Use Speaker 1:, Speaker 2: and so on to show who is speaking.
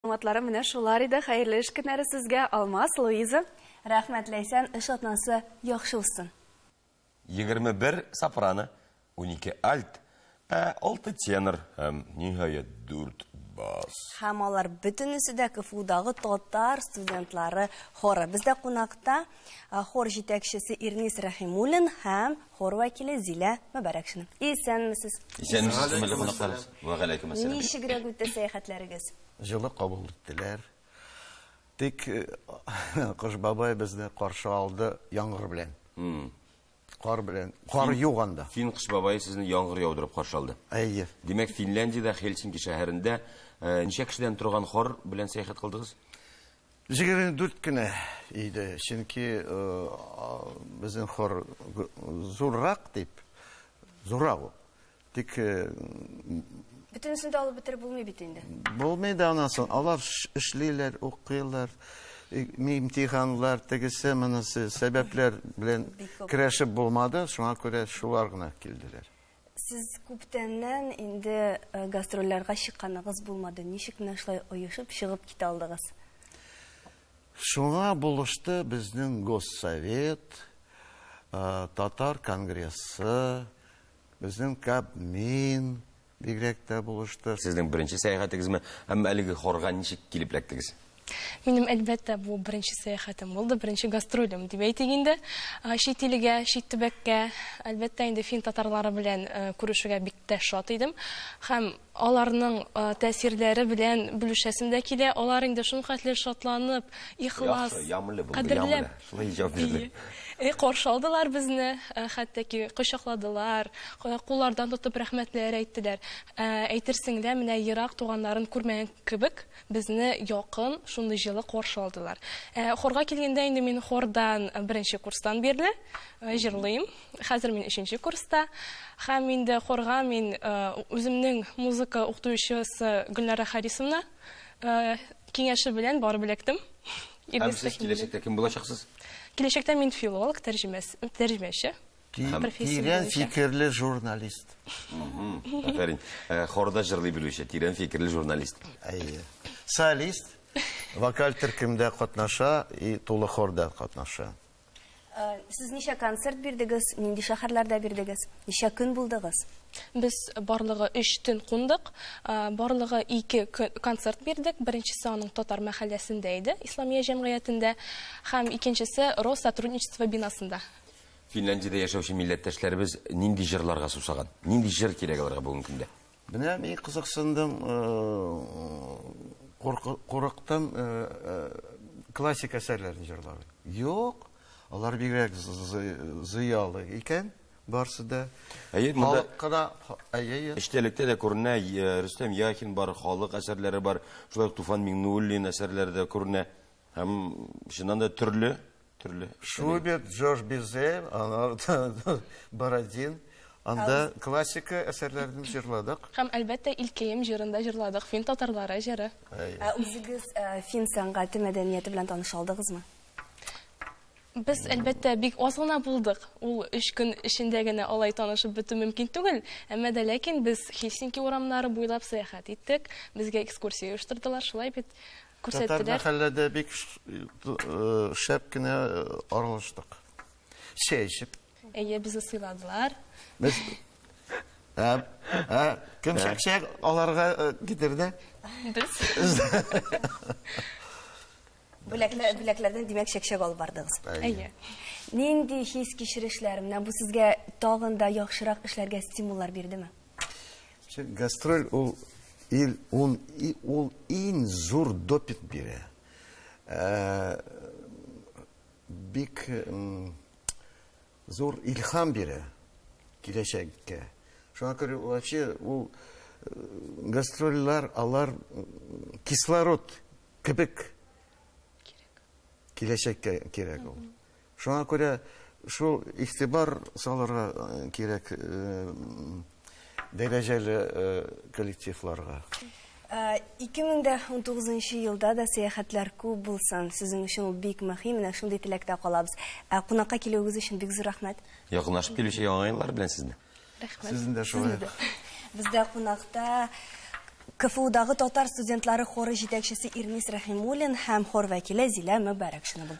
Speaker 1: Мәгълүматлары менә шулар иде. Хәерле эш көннәре сезгә, Алмаз, Луиза.
Speaker 2: Рәхмәт, Ләйсән, эш атнасы яхшы узсын.
Speaker 3: 21 сопрано, 12 альт, ә 6 тенор һәм, ниһаять, 4 бас.
Speaker 2: Һәм алар бөтенесе дә КФУдагы татар студентлары хоры. Бездә кунакта хор җитәкчесе Ирнис Рәхимуллин һәм хор вәкиле Зилә Мөбарәкшина. Исәнмесез.
Speaker 3: Исәнмесез, хөрмәтле кунакларыбыз. Вәгаләйкүм әссәлам.
Speaker 2: Ничегрәк үтте сәяхәтләрегез?
Speaker 4: Җылы кабул иттеләр. Тик Кыш бабай безне каршы алды яңгыр белән. Кар белән. Кар юк анда.
Speaker 3: Фин Кыш бабае сезне яңгыр яудырып каршы алды.
Speaker 4: Әйе.
Speaker 3: Димәк, Финляндиядә, Хельсинки шәһәрендә ничә кешедән торган хор белән сәяхәт кылдыгыз?
Speaker 4: 24 кенә иде, чөнки безнең хор зуррак дип, зуррак ул. Тик
Speaker 2: Бөтенесен дә алып бетереп булмый бит инде.
Speaker 4: Булмый да аннан соң. Алар эшлиләр, укыйлар, имтиханлар, тегесе, монысы сәбәпләр белән көрәшеп булмады, шуңа күрә шулар гына килделәр.
Speaker 2: Сез күптәннән инде гастрольләргә чыкканыгыз булмады. Ничек менә шулай оешып чыгып китә алдыгыз?
Speaker 4: Шуңа булышты безнең Госсовет, Татар конгрессы, Безнең Кабмин бигрәк тә булышты.
Speaker 3: Сезнең беренче сәяхәтегезме? Һәм әлеге хорга ничек килеп эләктегез?
Speaker 5: Минем, әлбәттә, бу беренче сәяхәтем булды, беренче гастролем дип әйтик инде. Чит илгә, чит төбәккә, әлбәттә инде, фин татарлары белән күрешүгә бик тә шат идем. Һәм Аларның тәэсирләре белән бүлешәсем дә килә. Алар инде шулхәтле шатланып, ихлас,
Speaker 3: Яхшы, ямьле булды,
Speaker 5: кадерләп,
Speaker 3: ямьле. Шулай җавап бирде.
Speaker 5: Э, каршы алдылар безне, хәтта ки кочакладылар, куллардан тотып рәхмәтләр әйттеләр. Әйтерсең лә, менә ерак туганнарын күрмәгән кебек, безне якын, шундый җылы каршы алдылар. Ә хорга килгәндә инде мин хордан беренче курстан бирле җырлыйм. Хәзер мин өченче курста. Һәм инде хорга мин үземнең музыка укытучысы Гөлнара Харисовна киңәше белән барып эләктем.
Speaker 3: Һәм сез киләчәктә кем булачаксыз?
Speaker 5: Киләчәктә мин филолог, тәрҗемәче.
Speaker 4: Тирән фикерле журналист.
Speaker 3: Афәрин. Хорда җырлый белүче, тирән фикерле журналист.
Speaker 4: Әйе. Солист, вокаль төркемдә катнаша и тулы хорда катнаша.
Speaker 2: Сез ничә концерт бирдегез, нинди шәһәрләрдә бирдегез, ничә көн булдыгыз?
Speaker 5: Без барлыгы өч төн кундык, барлыгы ике концерт бирдек. Беренчесе аның татар мәхәлләсендә иде, Исламия җәмгыятендә, һәм икенчесе Россотрудничество бинасында.
Speaker 3: Финляндиядә яшәүче милләттәшләребез нинди җырларга сусаган? Нинди җыр кирәк аларга бүгенге көндә?
Speaker 4: Менә мин кызыксындым, курыктым классик әсәрләрне җырлар. Юк, алар бигрәк зыялы икән, барсы да.
Speaker 3: Әйе, монда
Speaker 4: Халык кына, әйе, әйе.
Speaker 3: Эчтәлектә дә күренә, Рөстәм Яхин бар, халык әсәрләре бар, шулай ук Туфан Миңнуллин әсәрләре дә күренә. Һәм чыннан да төрле, төрле.
Speaker 4: Шуберт, Жорж Бизе, Бородин. Анда классика әсәрләрен җырладык.
Speaker 5: Һәм, әлбәттә, Илкәем җырын да җырладык, фин татарлары җыры.
Speaker 2: Ә үзегез фин сәнгате, мәдәнияте белән таныша алдыгызмы?
Speaker 5: Без, әлбәттә, бик аз гына булдык. Ул өч көн эчендә генә алай танышып бетү мөмкин түгел. Әмма дә ләкин без Хельсинки урамнары буйлап сәяхәт иттек. Безгә экскурсия оештырдылар, шулай бит.
Speaker 4: Татар
Speaker 5: Күрсәттеләр.
Speaker 4: мәхәлләдә бик шәп кенә аралаштык. Чәй эчеп.
Speaker 5: Әйе, безне сыйладылар.
Speaker 4: Без Ә, ә, кем чәкчәк аларга китерде?
Speaker 5: Без.
Speaker 2: Бүләкләр, бүләкләрдән димәк чәкчәк алып бардыгыз.
Speaker 5: Әйе.
Speaker 2: Нинди хис-кичерешләр? Менә бу сезгә тагын да яхшырак эшләргә стимуллар бирдеме?
Speaker 4: Чөнки гастроль ул ил, ун, ул иң зур допинг бирә. Ә, бик зур илһам бирә киләчәккә. Шуңа күрә вообще ул гастрольләр алар кислород кебек киләчәккә кирәк ул. Шуңа күрә шул игътибар салырга кирәк дәрәҗәле коллективларга.
Speaker 2: 2019 елда да сәяхәтләр күп булсын. Сезнең өчен ул бик мөһим, менә шундый теләктә калабыз. Ә кунакка килүегез өчен бик зур рәхмәт.
Speaker 3: Якынлашып килүче яңа еллар белән сезне.
Speaker 5: Рәхмәт.
Speaker 4: Сезне дә шулай.
Speaker 2: Бездә кунакта. КФУдагы татар студентлары хоры җитәкчесе Ирнис Рәхимуллин һәм хор вәкиле Зилә Мөбарәкшина булды.